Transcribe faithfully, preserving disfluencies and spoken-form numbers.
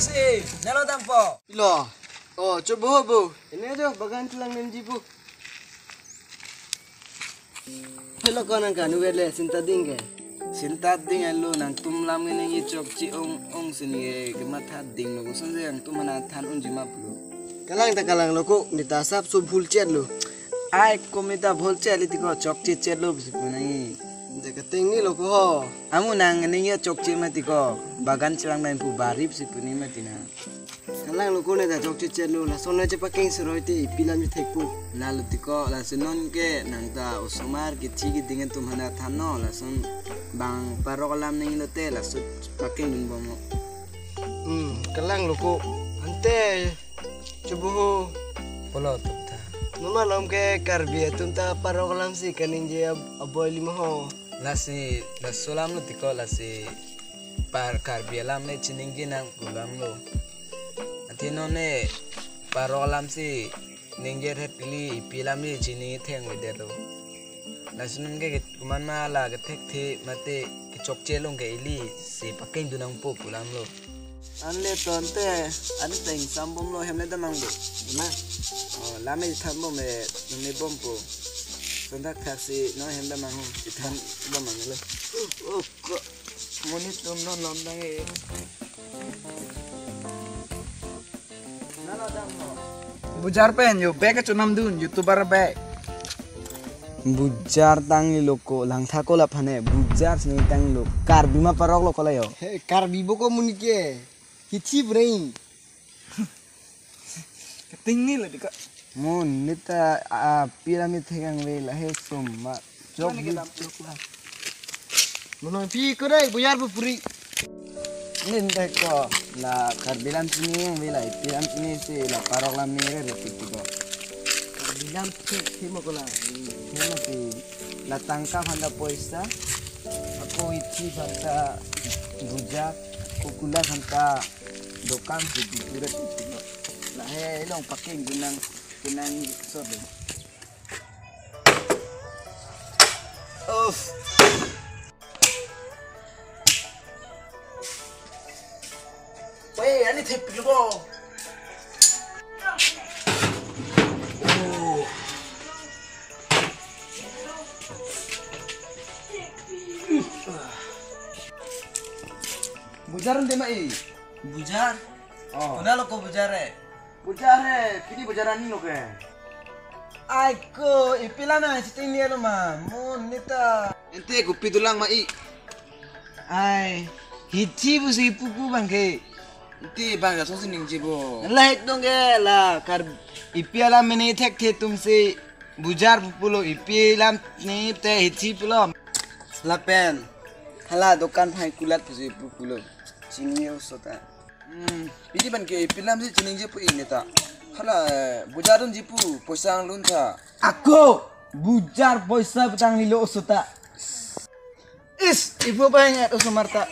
Si, nalo dampo. Lo. Oh, chobo ho bo. Ini aja bagan chelang nemji bo. Hello, ko nang kanu le sinta ding ke? Sinta ding alo, nangtum lam ngeneng i chokche ong ong si neke kematha dinglo, kosonsi nangtum aphan than unji ma pulo. Kalang ta kalang lo ko, neta asap so bhul chet lo. Ai ko neta bhul chet le tiko chokche chet lo pusi pu nang i. Neta kating ni lo ko ho. Amu nang ngeneng i chokche ma tiko, bagan chelang nang pu bari pusi pu ni ma tina. Kalang lo ko, neta chokche chet lo, lason na chepakeng suroi te ipi lam chethek po. Lalo tiko, lason non ke nang ta osomar kithi kiding atum aphan than non, lason bang parok alam nangji lote, lason pakeng dunbom non. Hmm, kalang lo ko. Ante, chobo ho. Pulo tuk ta. Numa lom ke Karbi atum ta parok alam si kaningje ab-, aboi lima ho. Lasi, laso alam lo tiko, lasi par Karbi alam le chiningje nang pu alam lo. Athe non ne parok alam si ningje thet ili, ipi alam le chiningje theng avedet lo. Lason non ke komat ma la kethekthe mate kechokche along ke ili si pakeng dun nangpo pu alam lo. Anle tonte, an ta ingsam bom lo, hem le damnang bo. Ma. Oh, lam le than bom e, ne bom po. Sondak thak si non hem damnang ho, si than bom nang lo. Oh, oh, ko. Monit tum non lam dang e. Bujar pen yo, bag chonam dun, YouTuber bag. Bujar tangli lo ko, langtha ko la phane, bujar sini tangli lo, Karbi ma parok lo ko la yo. He, Karbi bo ko monit ke, hithi brain. Kating ni la dika. Mo neta, ah, pyramid thekang ve la he sum ma. Jok. Mane ke dam truk la. Mono pi ko dai, bujar bu puri. Nin dai ko la Karbi lam chiningve la, ipi lam chiningsi la parok lam ningve re tik tik ko. Karbi lam thek thek mo ko la. Thek mo ti la tangka aphan ta poisa. Ako hithi aphan ta bujar, ko kula aphan ta dokan si di pura tik tik ko. La he along pakeng dun nang, kenang so de. Uff. Weh, ani thepik lo bo. Oh. Bujar ante ma i? Bujar? Oh. Kona lo ko bujar e? Bujar he, pini bujar ani lo ke. Ai ko, ipi lam nang chiting ni lo ma, mo neta. Ente kopi dolang ma i. Ai, hithi pusi pupu bang ke. Ente bang ka sosi ningje bo. Lahek dong ke la, kar ipi alam mene thekthe atum si bujar pulo, ipi lam ni te hithi pulo. Lapen hala dokan phai kulat pusi pulo. Chini yo sota. Hmm, pini ban ke ipi lam si chiningje pu i neta. Hala, eh, bujar dunji pu, poisa ang lun tha. Ako, bujar poisa petang lilo sota. Is, ibu bang et osomar ta.